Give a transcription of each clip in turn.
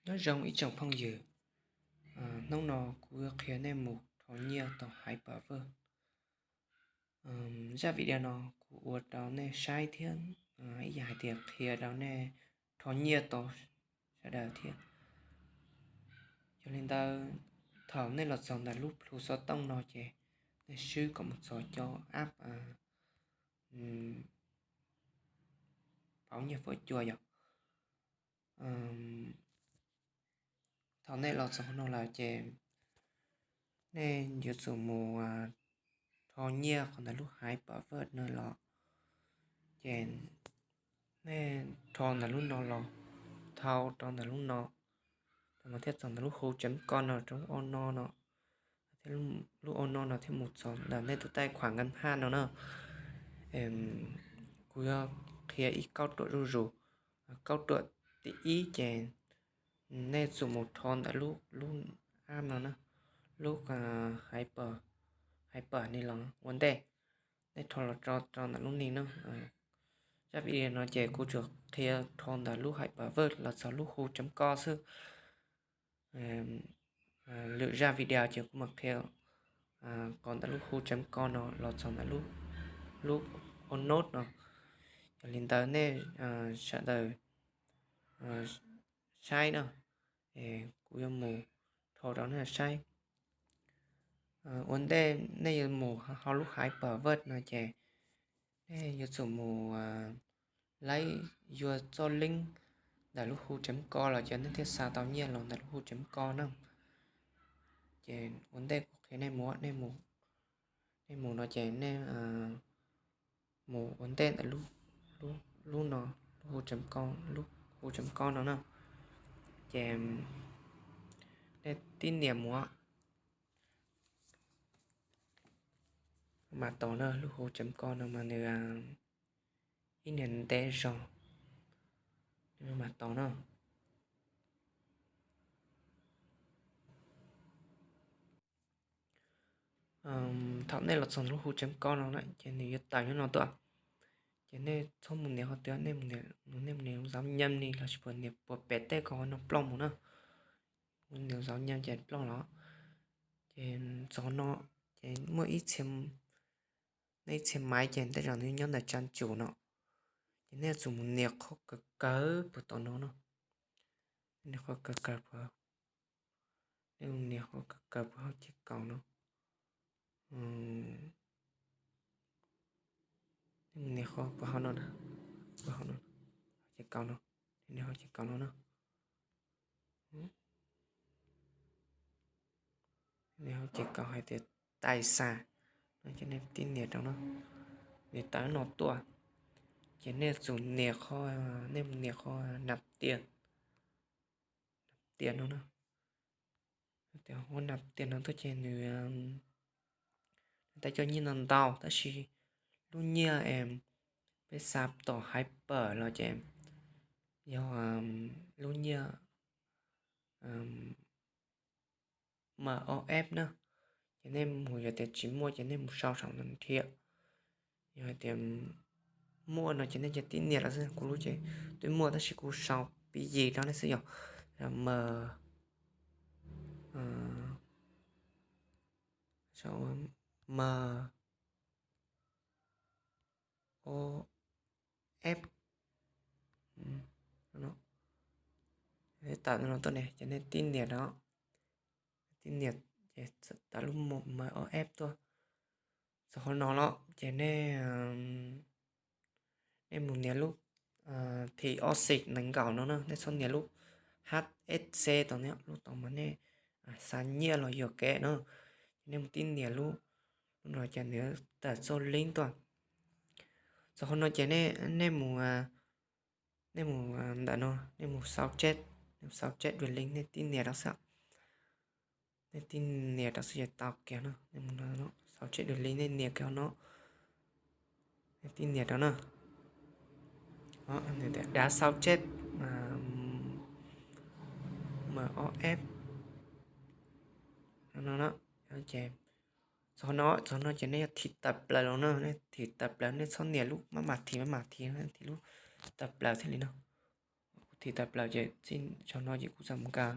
Nyob zoo ib tsoom phooj ywg, hnub no kuv yuav qhia nej mus rho nyiaj tau Hyperverse. Zaj video no kuv ua rau nej saib thiab ib yam hais tias qhia rau nej rho nyiaj tau sawv daws thiab. Yog li ntawd, thaum nej los txog ntawm lub plhu xov tooj no ces nej swb kom mus txog cov app pauv nyiaj fuab cua yom. Thaum nej los txog no lawm ces nej yuav tsum mus rho nyiaj qhov ntawm lub Hyperverse no los. Ces nej rho ntawm lub no los, thau rau ntawm lub no, thiaj txog ntawm lub hu chấm com no, rau lub o no no, thiab lub o no no thiaj mus txog ntawm nej tus taij khuam nkas haj no na. Kuv yuav qhia ib kauj ruam zuj zus. Kauj ruam thib ib ces nej tsum mus rho ntawm lub, lub app no na, lub Hyper, Hyper ni los ua ntej. Nej rho los rau ntawm lub ni na. Zaj video no ces kuv tsuas qhia rho ntawm lub Hyperverse los txog lub hu chấm com xwb. Lwm zaj video ces kuv mam qhia qhov ntawm lub hu chấm com no los txog ntawm lub, lub o no no. Yog li ntawd nej sawv daws saib na, kuv yuav mus rho rau nej saib. Ua ntej nej yuav mus hauv lub Hyperverse no ces nej yuav tsum mus laib yuav txoj link ntawm lub hu chấm com los ces nej thiaj xa tau nyiaj los ntawm lub hu chấm com na. Ces ua ntej kuv qhia nej mus, nej mus no ces nej mus ua ntej ntawm lub, lub no, lub hu chấm com, lub hu chấm com no na. Ces nej tib nias mus mas tau na, lub hu chấm com no mas nws ib niag ntev zog, mas tau na. Thaum nej los txog lub hu chấm com no lawm ces nws yuav tawm nyob no tuaj. Ces nej txhob mus nias qhov twg, nej mus nias, nej mus nias zauv nyam ni lossis puas nias puas pem tej ko no ploj mus na. Mus nias zauv nyam ces ploj los. Ces txog no ces muaj ib txhia, nej ib txhia maiv ces tej zaum nws nyob ntawm trang chủ no. Ces nej yuav tsum mus nias qhov kawg kawg puag tom no no. Nias qhov kawg kawg puag, nej mus nias qhov kawg kawg puag hauv ces kaum no. Nej mus nias qhov puag hauv no, puag hauv no, ces kaum no, nias hauv ces kaum no na. Nias hauv ces kaum hais tias tài sản no ces nej tib nias rau no, nws tawm no tuaj. Ces nej yuav tsum nias qhov, nej mus nias qhov nạp tiền, nạp tiền no na. Ua nạp tiền no tuaj ces nws, nws tau coj nyiaj ntau ntau tab sis lub nyiaj peb xa tom Hyper los ces yog lub nyiaj M O F na. Ces nej mus yog tias tsis muaj ces nej mus sau saum no nrhiav. Yog hais tias muaj no ces nej cia tib nias los xwb, kuv lub ces twb muaj tab sis kuv sau pib yig rau nej xwb yog M, sau M O F. Tawm no tuaj ne ces nej tib nias no, tib nias ces tawm lub M O F tuaj. Txog qhov no los ces nej, nej mus nias lub thì giao dịch nees nkaum no na, nej txhob nias lub H S C tau na, lub tau mas nej xa nyiaj los yuam kev na. Ces nej mus tib nias lub, lub no ces nws tawm txoj link tuaj. Txog qhov no ces nej mus, nej mus ntawm no, nej mus sao chép, nej mus sao chép đường link, nej tib nias rau xwb. Nej tib nias rau xwb ces tau kiag no, nej mus sao chép đường link, nej nias kiag no, nej tib nias rau na. Đã sao chép M O F no, ces txog no, txog no ces nej yog thim tawm plaws los na, nej thim tawm plaws, nej txhob nias lub maj mam thim, maj mam thim, thim lub tawm plaws thiaj li no. Kuv thim tawm plaws ces txij zaum no ces kuv txawm mus nkag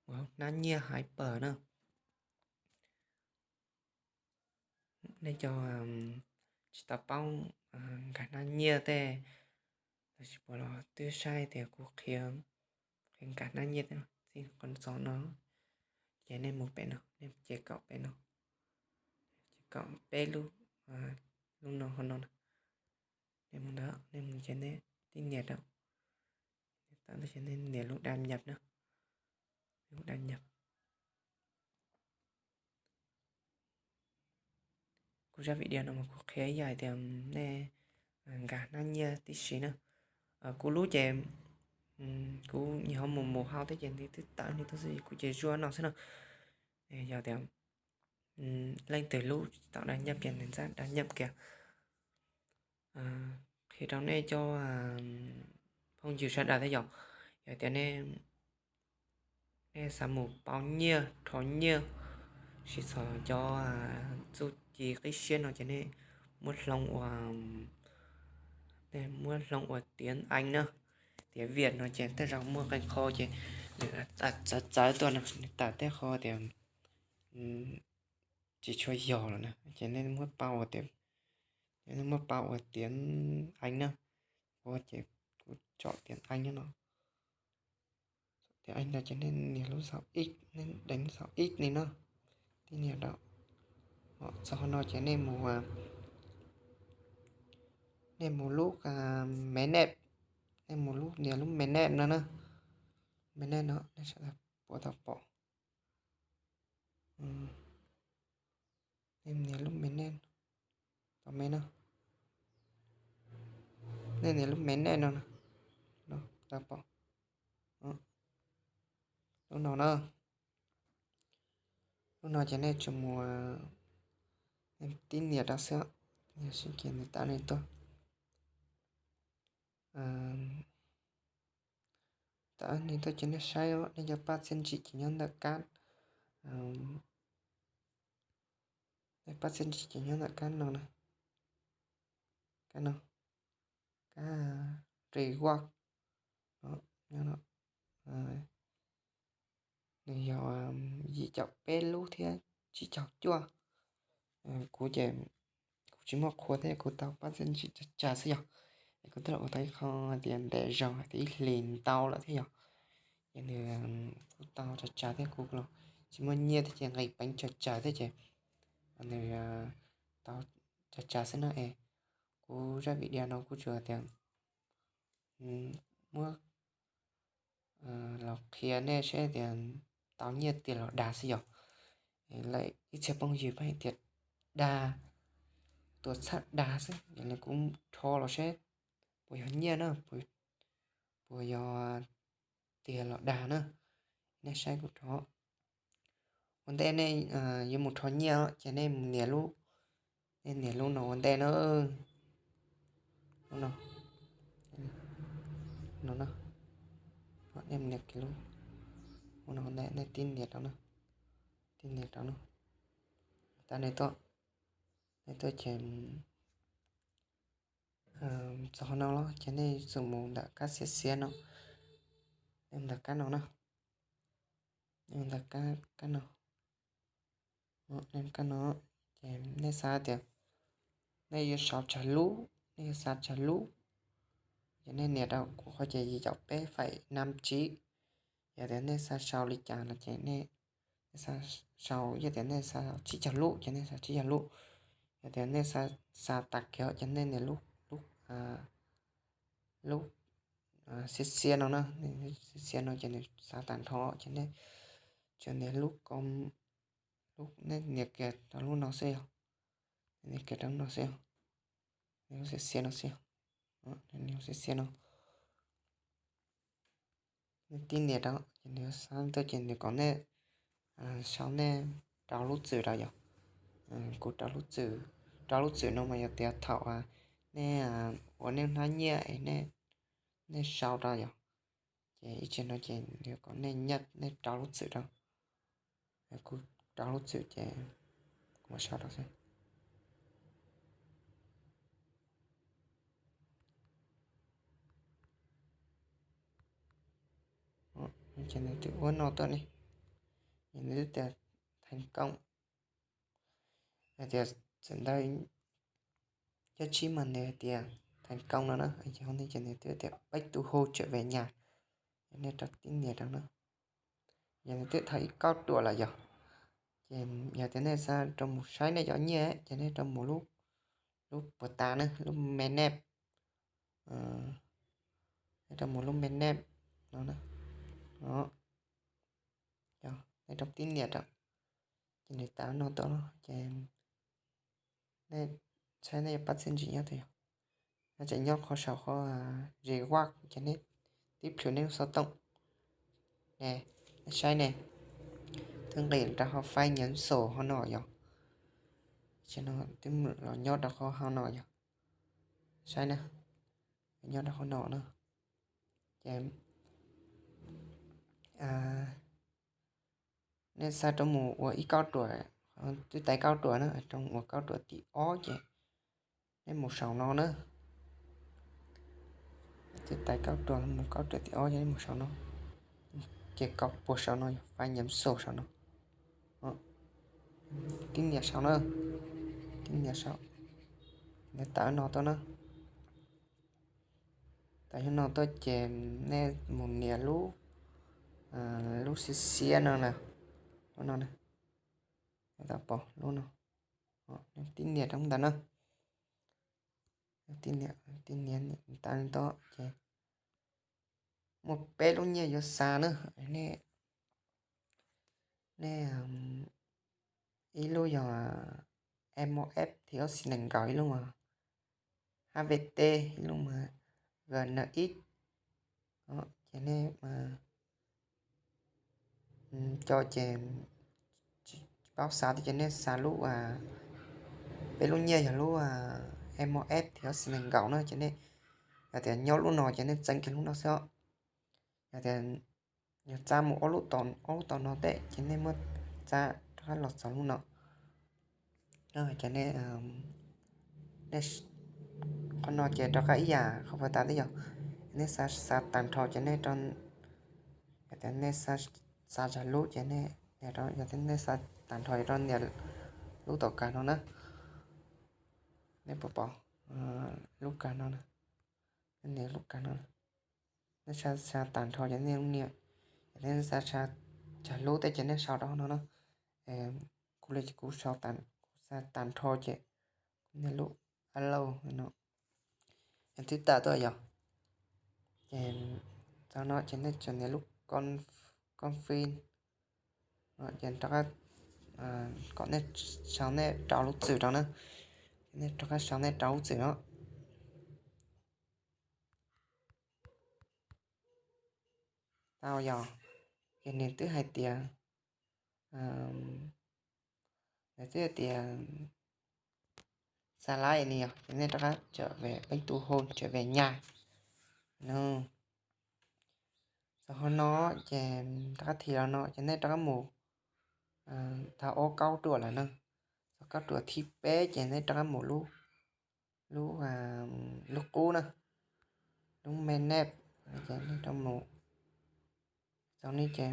mus hauv hnab nyiaj Hyper na. Nej cov tsis tau paub nkag hnab nyiaj tej los sis puas los twb saib tias kuv qhia, qhia nkag hnab nyiaj tej txij qhov txog no, ces nej mus pem no, nej mus ces kaum pem no, ces kaum peb lub, lub no hauv no na. Nej mus ntawd, nej mus ces nej tib nias rau, tawm ntawd ces nej nias lub đăng nhập na, lub đăng nhập. Kuv zaj video no mas kuv qhia ib yam tias nej nkag hnab nyiaj tib si na. Kuv lub ces kuv nyuam qhuav mus mus hauv thiab ces nws twb tawm li tuaj xwb, kuv ces zuaj no xwb na. Yog tias leej twg lub tsis tau đăng nhập ces nws ntxaj đăng nhập kiag. Qhia rau nej cov phooj ywg sawv daws thiab yom, yog tias nej xav mus pauv nyiaj, rho nyiaj, siv txog cov txuj ci qib siab no ces nej muab hloov ua, nej muab hloov ua tiếng Anh na. Tiếng Việt no ces tej zaum muaj qee qho ces nws tawm txawv txawv tuaj no, nws tawm tej qho tias tsis tshua yog lawm na, ces nej muab pauv ua tias, nej muab pauv ua tiếng Anh na. Ua ces kuv tsom tiếng Anh no. Tiếng Anh ntawd ces nej nias lub sau ib, nej deev sau ib li no, tib nias rau. Txog qhov no ces nej mus, nej mus lub, me nej, nej mus lub, nias lub me nej no na. Me nej no nej sawv daws puas tau pom. Nej nias lub me nej, tau me no, nej nias lub me nej no, no tau pom. Lub no na, lub no ces nej tsuas mus, nej tib nias rau xwb, sib kiag nws tawm li tuaj. Tawm li tuaj ces nej saib os, nej cov paj txiaj ntsim ces nyob ntawm kab, nej paj txiaj ntsim ces nyob ntawm kab no na, kab no, kab reward no, nws yog yim caum peb lub thiab tsib caug cuaj. Kuv ces kuv tsis muaj qhua thiab kuv tau paj txiaj ntsim tsawg tsawg xwb yog, es kuv twb los ua tau ib qho tias ntev zog hais tias ib hlis ntau lawm thiab yog, ces nws kuj tau tsawg tsawg thiab kuv los tsis muaj nyiaj thiab ces nqis peev tsawg tsawg thiab ces nws tau tsawg tsawg xwb na es. Kuv zaj video no kuj tsuas tias muab los qhia nej saib tias tau nyiaj tiag los dag xwb yog. Lawv ib txhia phooj ywg pheej tias dag, tuam txhab dag xwb, yog li kuv rho los saib puas yog nyiaj na, puas yog tiag los dag na. Nej saib kuv rho. Ua ntej nej yuav mus rho nyiaj ces nej mus nias lub, nej nias lub no ua ntej na. Lub no, no na, nej mus nias kiag lub, lub no ua ntej, nej tib nias rau na, tib nias rau na. Tag nej tuaj, nej tuaj ces txog qhov no los ces nej yuav tsum mus ntawm kab xiab xiab no, nej mus ntawm kab no na, nej mus ntawm kab no, nej mus kab no, ces nej xav tias nej yuav sau tsawg lub, nej yuav xav tsawg lub, ces nej nias rau kuv qhov ces yim caum peb phẩy năm chín. Yog tias nej xav sau li cas no ces nej, nej xav sau, yog tias nej xav tsib caug lub ces nej sau tsib caug lub, yog tias nej xav, xav tas kiag ces nej nias lub, lub, lub xiab xiab no na, xiab xiab no ces nws xav tag nrho ces nej tsuas nias lub ko, lub, nej nias kiag rau lub no xwb yog, nias kiag rau lub no xwb yog, nias lub xiab xiab no xwb yog, nias lub xiab xiab no. Nej tib nias rau ces nws xav tuaj ces nws kom nej sau nej rau lub txwm rau yog. Kuv rau lub txwm, rau lub txwm no mas yog tias thaum nej ua nej hnab nyiaj es nej sau rau yog, ces ib tsam no ces nws kom nej nyaj nej rau lub txwm rau. Kuv rau lub txwm ces kuv mam sau rau xwb. Ces nws twb ua no tuaj ne, ces nws twb tias thành công. Hais tias txawm ntawd cab tsib mas nws hais tias thành công no na, ces hauv no ces nws twb tias bác tu hô trở về nhà. Nej rau tib nias rau na. Yog nws twb thaum ib kauj ruam lawm yog, ces yog tias nej xav rau mus saib nej cov nyiaj ces nej rau mus lub puas tas na, lub me neb, nej rau mus lub me neb no, nej rau tib nias rau, ces nws tawm no tuaj no ces nej saib nej yuav pab txiaj ntsim nyob twg yog. No tseem nyob qhov saum qhov reward ces nej tib plhws nej lub xov tooj ne, nej saib ne, twb nqis rau qhov file nhấn số hauv no yog. Ces no twb los nyob rau qhov hauv no yog, saib na, nyob rau qhov no na. Ces nej xav rau mus ua ib kauj ruam, twb tais kauj ruam na, rau mus ua kauj ruam tim ob ces nej mus saum no na. Twb tais kauj ruam mus kauj ruam tim ob ces nej mus saum no, ces kauj puas saum no yog file nhấn số saum no, tib nias saum na, tib nias saum, nws tawm no tuaj na. Tawm no tuaj ces nej mus nias lub, lub xiab xiab no na, lub no na, tau pom lub no, tib nias rau ntawd na, tib nias tas to ces muaj peb lub nyiaj yuav xa na. Nej, nej ib lub yog M O F thì có xì nảy nkaus, ib lub mas H V T, ib lub mas G N X. Ces nej coj ces tsis paub xav thiab ces nej xa lub, peb lub nyiaj yog lub M O F thì có xì nảy nkaus na, ces nej yog tias nyob lub no ces nej txeeb kiag lub no xwb os. Yog tias yog txab mus ob lub, ob lub tau no teb ces nej muab txab rov qab los txog lub no. Ces nej, qhov no ces rov qab ib yam qhov puas tas twb yog, nej xa, xa tag nrho ces nej, yog tias nej xa, xa tsawg lub ces nej, yog tias nej xa tag nrho yog rau nias lub tom kawg no na. Nej puas pom lub kawg no na? Nias lub kawg no, nej xa, xa tag nrho ces nej lub nias, yog tias nej xa, xa tsawg lub teb ces nej sau rau no na. Kuv li ces kuv sau, kuv xa tag nrho ces kuv nias lub alo no, twb tawm tuaj yog. Ces txog no ces nej tsuas nias lub confirm, ces rov qab kom nej sau nej rau lub txwm rau na. Nej rov qab sau nej rau lub txwm os. Tau yog, ces nws twb hais tias, nws twb hais tias xa lab ni yog, ces nej rov qab trở về, bác tu hô trở về nhà no. Txog qhov no ces rov qab thim los no ces nej rov qab mus, thaum ob kauj ruam lawm na, txog kauj ruam thib peb ces nej rov qab mus lub, lub, lub qub na, lub me neb, ces nej rov mus txog ni ces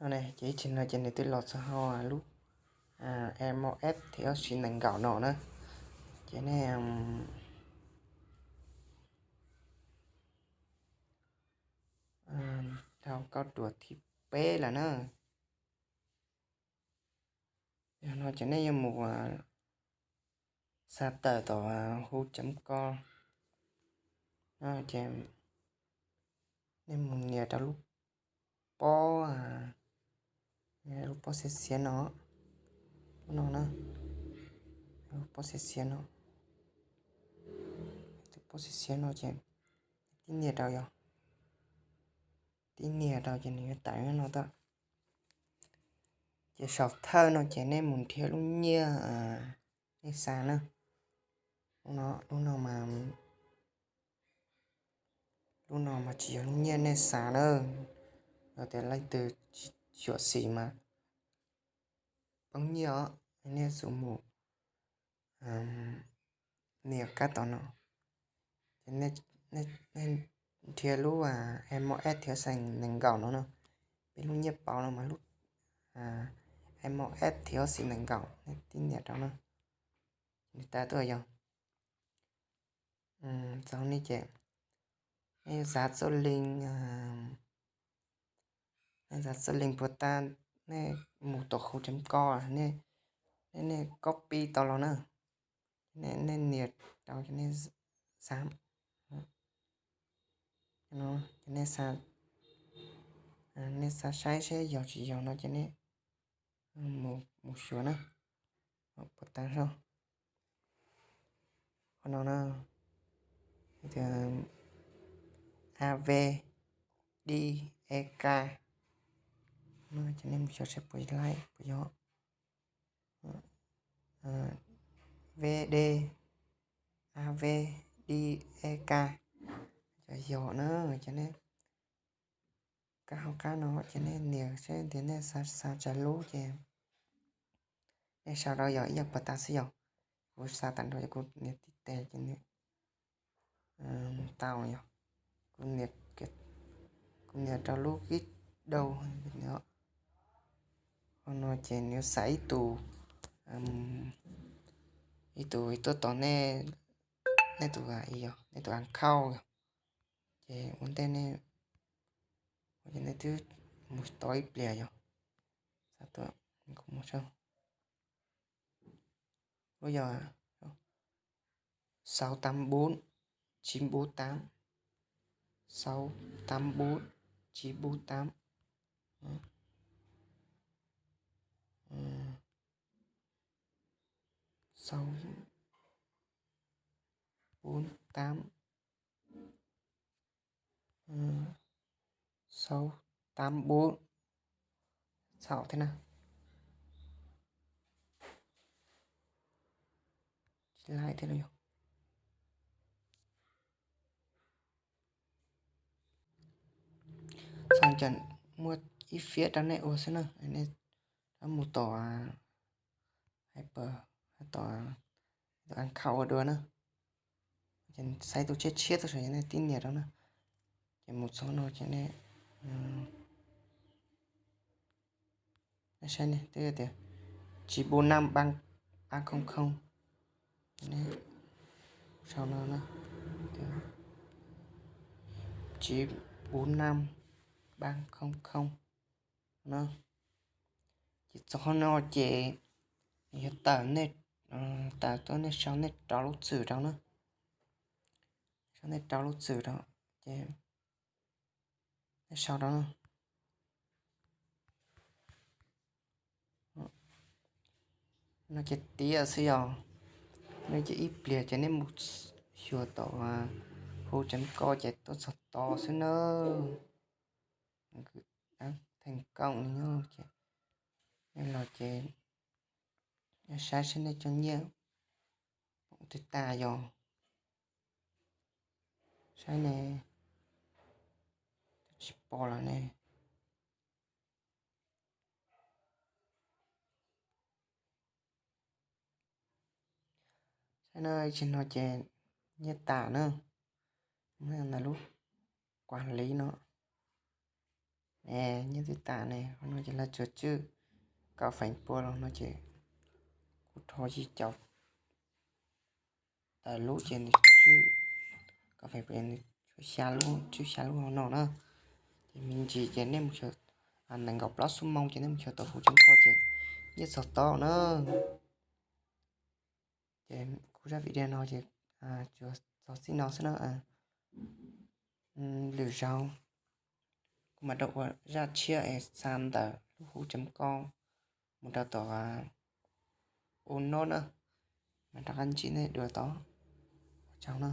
Ces ib txhia no ces nws twb los txog hauv lub M O F thì có xì nảy nkaus no na. Ces nej dhau kauj ruam thib peb lawm na. Yog no ces nej yuav mus xa tawm tom hu chấm com, ces nej mus nias rau lub pob, lub pob xiav xiav no, lub no na, lub pob xiav xiav no, lub pob xiav xiav no ces tib nias rau yog, tib nias rau ces nws yuav tawm no tau. Ces saum thawj no ces nej mus nrhiav lub nyiaj nej xa na. Lub no, lub no mas, lub no mas tsis yog lub nyiaj nej xav na. Yog tias leej twg tsis xyuam xim mas poob nyiaj os, nej yuav tsum mus nias kab tom no, ces nej nrhiav lub M O S thib xees nees nkaum no na. Peb lub nyiaj pauv no mas lub M O S thib xees nees nkaum, nej tib nias rau na, nws tawm tuaj yog txog nej ces nej yuav xav txoj link, nej xav txoj link puas tas, nej mus tom hu chấm com, nej, nej copy tau los na, nej nias rau, nej xav, nej xav, nej xav saib seb yog tsis yog no ces nej mus xyuas na, puas tas soj. Qhov no na, A V D E K no ces nej mus xyuas seb puas laib puas yog. V D, A V D E K, yog yog na ces nej kab hauv qab no ces nej nias seb tias nej xav, xav tsawg lub ces nej sau rau, yog ib yam puas tas xwb yog. Kuv xav tag nrho ces kuv nias tib teg ces nws tau yog. Kuv nias, kuv nias rau lub kib dau. Qhov no ces nws xav ib tug, ib tug tuaj tos nej, nej tus, nej tus account yog. Ces ua ntej nej, ua ces nej twb mus tos ib pliag yog. Xav tuaj, kuv mus sau. Lub yog sáu tám bốn chín bốn tám, sáu tám bốn chín bốn tám, sáu bốn tám, sáu tám bốn. Txhaum thiab na. Tsis laib thiab los yog. Txhaum ces muaj ib phiab rau nej ua xwb na, nej rov mus tom, hais pab, tom, tom account ua dua na. Ces xaiv tus tshiab tshiab tuaj saum, nej tib nias rau na. Ces mus txog no ces nej, nej saib ne, twb tias chín bốn năm ba không không, sau no na, chín bốn năm ba không không no. Ces txog qhov no ces yog tawm nej, tawm tuaj nej sau nej rau lub txwm rau na. Sau nej rau lub txwm rau ces nej sau rau na. No ces tiav xwb yog. No ces ib pliag ces nej mus xyuas tom hu chấm com ces tuaj txog tod xwb nawb. Theem koom li no ces nej los ces saib saib nej cov nyiaj twb tas yog. Saib ne, twb tsis pom lawm ne. Saib na, tsis no ces nyiaj tas na. Ntawm lub kuas hliv no ne, nyiaj twb tas ne, qhov no ces lawv tsuas tswj kaum feem pua los no ces kuv rho yim caum tawm lub ces nws tswj kaum feem pua, nws tswj xya lub, tswj xya lub hauv no na. Ces me ntsis ces nej mus xyuas, nees nkaum plaub xuab moos ces nej mus xyuas tau hu chấm com ces nyiaj txog tod na. Ces kuv zaj video no ces tsuas txog txij no xwb na. Lwm zaus kuv mam rov ua zaj tshiab es xa ntawm lub hu chấm com mus rau tom u no na, mam rov qab ntsib nej dua tod. Ua tsaug na.